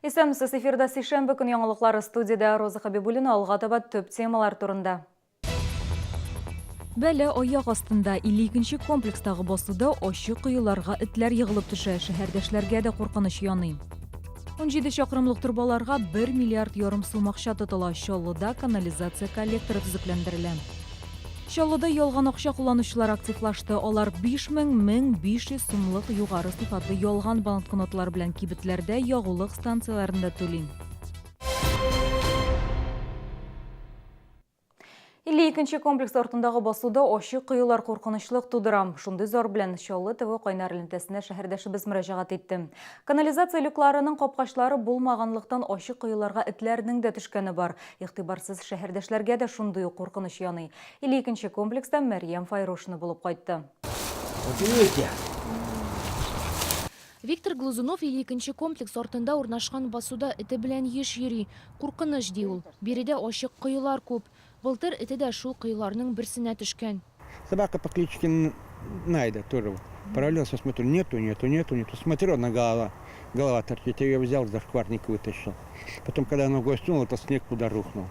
Исәнмесез, эфирда сишәмбе көн яңалыклары студиядә Роза Хабибуллина алга таба төп темалар турында. Бәла аяк астында 52 нче комплекстагы басуда ачы коеларга этләр егылып төшә, шәһәрдәшләргә дә куркыныч яный. 17 чакрымлык торбаларга 1 миллиард ярым сум акча тотыла, Чаллыда канализация коллекторы төзекләндерелә. Чаллыда ялган акча кулланучылар активлашты. Алар 5000, 1500 сумлык югары сыйфатлы ялган банкнотлар белән кибетләрдә, ягулык станцияләрендә түли. 52 нче комплекс артындагы басуда ачык коелар куркынычлык тудыра. Шундый зар белән Чаллы ТВ кайнар элемтәсенә шәһәрдәшебез мөрәҗәгать итте. Канализация люкларының капкачлары булмаганлыктан ачык коеларга этләрнең дә төшкәне бар. Игътибарсыз шәһәрдәшләргә дә шундый ук куркыныч яный. 52 нче комплекста Мәрьям Файрушина булып кайтты. Вот видите? Виктор Глазунов 52 нче комплекс артында урнашкан басуда эте белән еш йөри. Куркыныч, ди ул. Биредә ачык коелар күп. Былтыр эте дә шул коеларның берсенә төшкән. Собака по кличке Найда тоже вот провалился, смотрю, нету, нету, нету, нету. Смотрю, одна голова, голова торчит. Я ее взял, за шкварник вытащил. Потом, когда ногой сунул, это снег туда рухнул.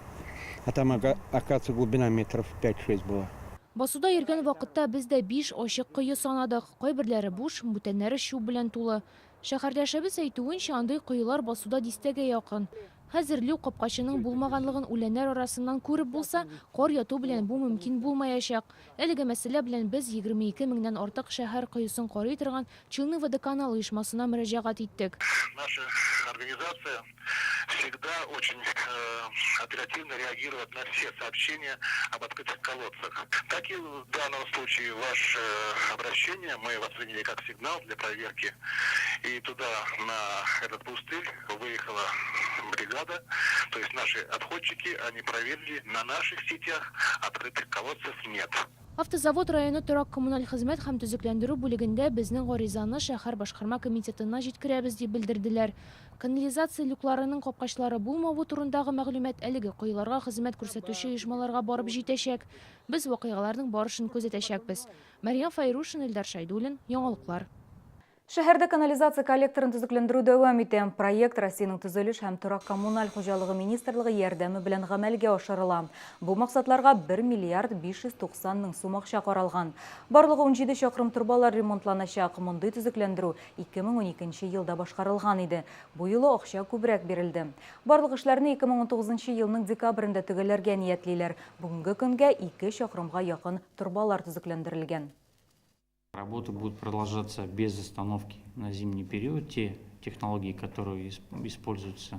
А там, оказывается, глубина метров 5-6 была. Басуда йөргән вакытта без дә биш ачык кое санадык. Кайберләре буш, бүтәннәре чүп белән тулы. Шәһәрдәшебез әйтүенчә, андый коелар басуда дистәгә якын. Хәзер люк капкачының булмаганлыгын үләннәр арасыннан күреп булса, кар яту белән бу мөмкин булмаячак. Әлеге мәсьәлә белән без 22 меңнән артык шәһәр коесын карый торган Челны Водоканал оешмасына мөрәҗәгать иттек. Наша организация всегда очень оперативно реагирует на все сообщения об открытых колодцах. Так и в данном случае ваше обращение мы восприняли как сигнал для проверки. И туда, на этот пустырь, выехала бригада, то есть наши обходчики, они проверили, на наших сетях открытых колодцев нет. Автозавод районы торак-коммуналь хезмәт һәм төзекләндерү бүлегендә безнең гаризаны шәһәр башкарма комитетына җиткерәбез дип белдерделәр. Канализация люкларының капкачлары булмавы турындагы мәгълүмат әлеге коеларга хезмәт күрсәтүче оешмаларга барып җитәчәк. Без вакыйгаларның барышын күзәтәчәкбез. Мәрьям Фәйрушина, Илдар Шәйдуллин, Яңалыклар. Шәһәрдә канализация коллекторын төзекләндерү дәвам итә. Проект Россиянең Төзелеш һәм торак-коммуналь хуҗалыгы министрлыгы ярдәме белән гамәлгә ашырыла. Бу максатларга 1 миллиард 590 мең сум акча каралган. Барлыгы 17 чакрым торбалар ремонтланачак. Мондый төзекләндерү 2012 нче елда башкарылган иде. Бу юлы акча күбрәк бирелде. Барлык эшләрне 2019 нчы елның декабрендә төгәлләргә ниятлиләр. Бүгенге көнгә ике чакрымга якын торбалар төзекләндерелгән. Работы будут продолжаться без остановки на зимний период. Те технологии, которые используются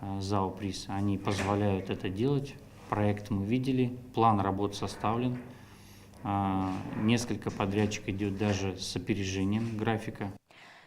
э, ЗАО «Приз», они позволяют это делать. Проект мы видели, план работ составлен. А, несколько подрядчик идет даже с опережением графика.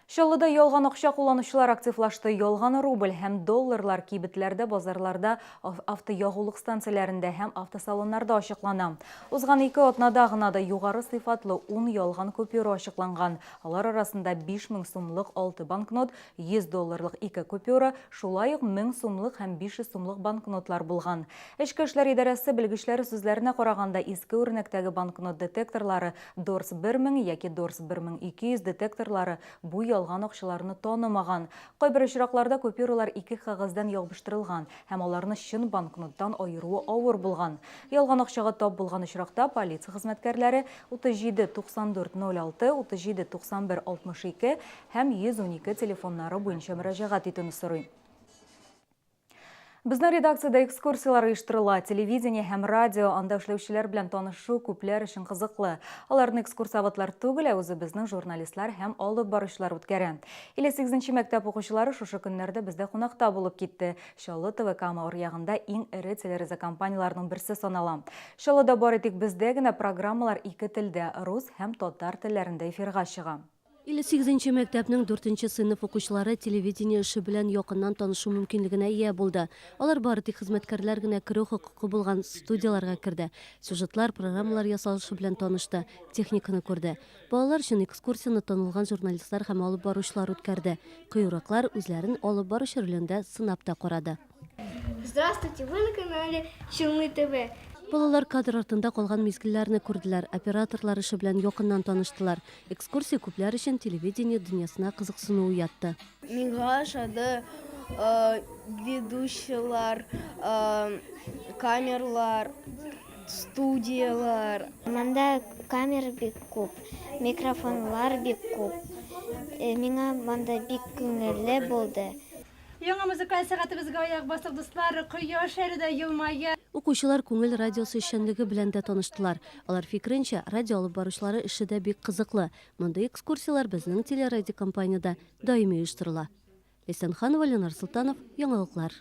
Чаллыда ялган акча кулланучылар активлашты. Ялган рубль һәм долларлар кибетләрдә, базарларда, автоягулык станцияләрендә һәм автосалоннарда ачыклана. Узган ике атнада гына да югары сыйфатлы ун ялган купюра ачыкланган. Алар арасында 5000 сумлык 6 банкнот, 100 долларлык ике купюра, шулай ук 1000 сумлык һәм 500 сумлык банкнотлар булган. Эчке эшләр идарәсе белгечләре сүзләренә караганда, иске үрнәктәге банкнот детекторлары Дорс 1000 яки Дорс 1200 детекторлары бу ялган акчаларны танымаган. Кайбер очракларда купюралар ике кәгазьдән ябыштырылган һәм аларны чын банкноттан аеруы авыр булган. Ялган акчага тап булган очракта полиция хезмәткәрләре 37 94 06, 37 91 62 һәм 112 телефоннары буенча мөрәҗәгать итүне сорый. Безнең редакциядә экскурсияләр оештырыла. Телевидение һәм радио, анда эшләүчеләр белән танышу күпләр өчен кызыклы. Аларны экскурсоводлар түгел, ә үзебезнең журналистлар һәм алып баручылар үткәрә. 58 нче мәктәп укучылары шушы көннәрдә бездә кунакта булып китте. Чаллы ТВ Кама аръягында иң эре телерадиокомпанияләрнең берсе санала. Чаллыда бары тик бездә генә программалар ике телдә, рус һәм татар телләрендә эфирга чыга. 58 нче мәктәпнең дүртенче сыйныф укучылары телевидение эше белән якыннан танышу мөмкинлегенә ия булды. Алар бары тик хезмәткәрләр генә керү хокукы булган студияләргә керде, сюжетлар, программалар ясалышы белән танышты, техниканы күрде. Балалар өчен экскурсияне танылган журналистлар һәм алып баручылар үткәрде. Кыюраклар үзләрен алып баручы ролендә сынап та карады. Здравствуйте, вы на канале Челны ТВ. Балалар кадр артында калган мизгелләрне күрделәр, операторлар эше белән якыннан таныштылар. Экскурсия күпләр өчен телевидение дөньясына кызыксыну уятты. Миңа ошады. Ведущийлар, камералар, студияләр. Монда камера бик күп, микрофонлар бик күп. Миңа монда бик күңелле булды. Яңа музыкаль сәгатебезгә аяк бастык, дуслар. Кояш әле дә елмая. Укучылар Күңел радиосы эшчәнлеге белән дә таныштылар. Алар фикеренчә, радио алып баручылары эше дә бик кызыклы. Мондый экскурсияләр безнең телерадиокомпаниядә даими оештырыла. Ләйсән Ханова, Ленар Солтанов, Яңалыклар.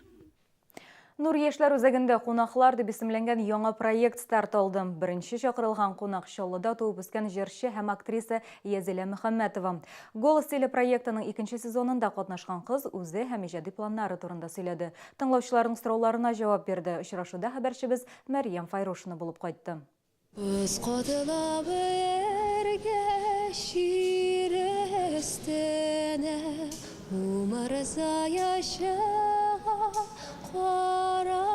Нур яшьләр үзәгендә Кунаклар дип исемләнгән яңа проект старт алды. Беренче чакырылган кунак Чаллыда туып үскән җырчы һәм актриса Язилә Мөхәммәтова. Голос телепроектының икенче сезонында катнашкан кыз үзе һәм иҗади планнары турында сөйләде. Тыңлаучыларның сорауларына җавап бирде. Очрашуда хәбәрчебез Мәрьям Файрушина булып кайтты. Боз катлавы эргәч җир өстенә, Умырзая чыга, карагыз.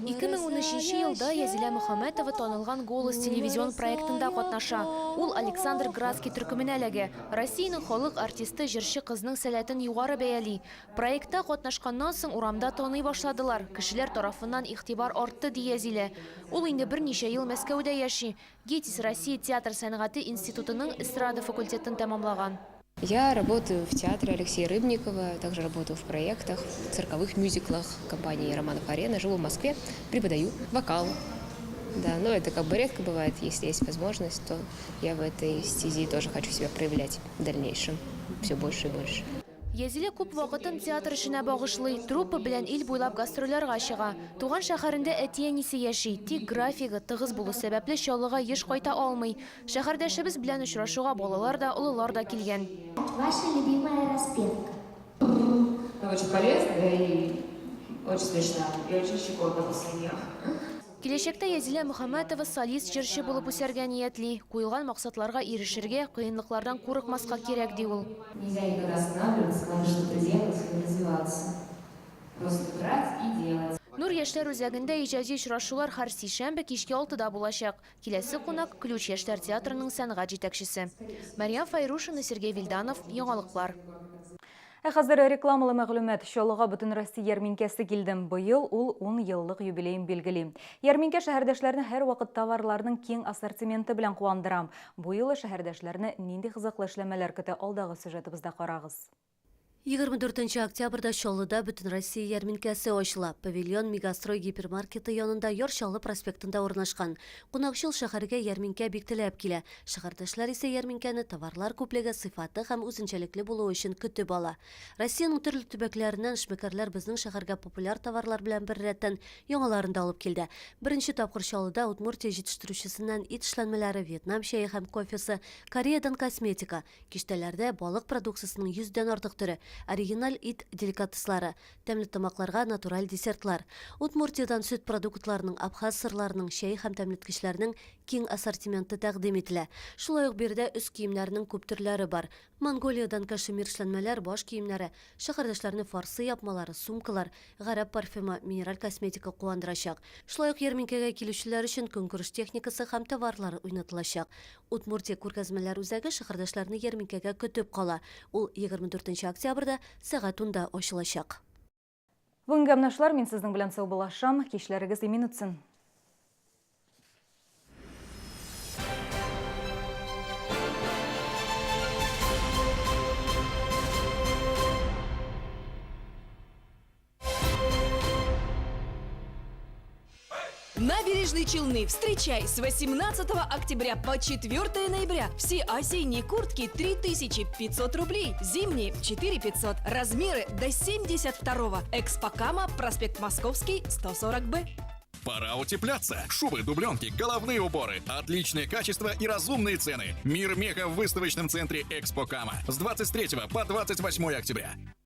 2013 елда Язилә Мөхәммәтова танылган Голос телевизион проектында катнаша. Ул Александр Градский төркеменә эләгә. Россиянең халык артисты җырчы кызның сәләтен югары бәяли. Проектта катнашканнан соң урамда таный башладылар, кешеләр тарафыннан игътибар артты, ди Язилә. Ул инде берничә ел Мәскәүдә яши. ГИТИС Россия театр сәнгате институтының эстрада факультетын тәмамлаган. Я работаю в театре Алексея Рыбникова, также работаю в проектах, в цирковых мюзиклах компании «Романов Арена». Живу в Москве, преподаю вокал. Да, но это как бы редко бывает, если есть возможность, то я в этой стези тоже хочу себя проявлять в дальнейшем все больше и больше. Язилә күп вакытын театр эшенә багышлый, труппа белән ил буйлап гастрольләргә чыга. Туган шәһәрендә әти-әнисе яши, тик графигы тыгыз булу сәбәпле Чаллыга еш кайта алмый. Шәһәрдәшебез белән очрашуга балалар да, олылар да килгән. Ваша любимая распевка? Очень полезно и очень смешно, и очень щекотно после нее. Киләчәктә Язилә Мөхәммәтова солист җырчы булып үсәргә ниятли. Куелган максатларга ирешергә, кыенлыклардан курыкмаска кирәк, ди ул. Нельзя никогда останавливаться, надо что-то делать и развиваться. Просто брать и делать. Нур яшьләр үзәгендә иҗади очрашулар һәр сишәмбе кичке 6да булачак. Киләсе кунак Ключ яшьләр театрының сәнгать җитәкчесе. Мәрьям Фәйрушина, Сергей Вильданов, Яңалыклар. Ә хәзер рекламалы мәгълүмат. Чаллыга Бөтенроссия ярминкәсе килде. Быел ул 10 еллык юбилеен билгели. Ярминкә шәһәрдәшләрне һәрвакыт товарларның киң ассортименты белән куандыра. Бу юлы шәһәрдәшләрне нинди кызыклы эшләмәләр көтә, алдагы сюжетыбызда карагыз. 24 октябрьдә Чаллыда Бөтенроссия ярминкәсе ачыла. Павильон Мегастрой гипермаркеты янында Яр Чаллы проспектында урнашкан. Кунакчыл шәһәргә ярминкә бик теләп килә. Шәһәрдәшләр исә ярминкәне товарлар күплеге, сыйфаты һәм үзенчәлекле булуы өчен көтеп ала. Россиянең төрле төбәкләреннән эшмәкәрләр безнең шәһәргә популяр товарлар белән беррәттән яңаларын да алып килде. Беренче тапкыр Чаллыда Удмуртия җитештерүчесеннән ит эшләнмәләре, Вьетнам чәе һәм кофесы, Кореядан косметика, Киштәләрдә балык продукциясенең йөздән артык төре, оригиналь ит деликатеслары, тәмлетамакларга натураль десертлар. Удмуртиядән сөт продуктларының, абхаз сырларының, чәй һәм тәмлеткечләрнең киң ассортименты тәкъдим ителә. Шулай ук биредә өс киемнәренең күп төрләре бар. Монголиядән кашемир эшләнмәләр, баш киемнәре, шәһәрдәшләрне фарсы япмалары, сумкалар, гарәп парфюмы, минераль косметика куандырачак. Шулай ук ярминкәгә килүчеләр өчен көнкүреш техникасы һәм товарлар уйнатылачак. Удмуртия күргәзмәләр үзәге шәһәрдәшләрне ярминкәгә көтеп кала. Ул 24 октябрьдә сәгать 10да ачылачак. Бүгенгә менә шулар, мин сезнең белән саубуллашам. Кичләрегез имин үтсен. Набережные Челны. Встречай с 18 октября по 4 ноября. Все осенние куртки 3500 рублей, зимние 4500. Размеры до 72-го. Экспокама, проспект Московский, 140Б. Пора утепляться. Шубы, дубленки, головные уборы. Отличное качество и разумные цены. Мир меха в выставочном центре Экспо Кама. С 23 по 28 октября.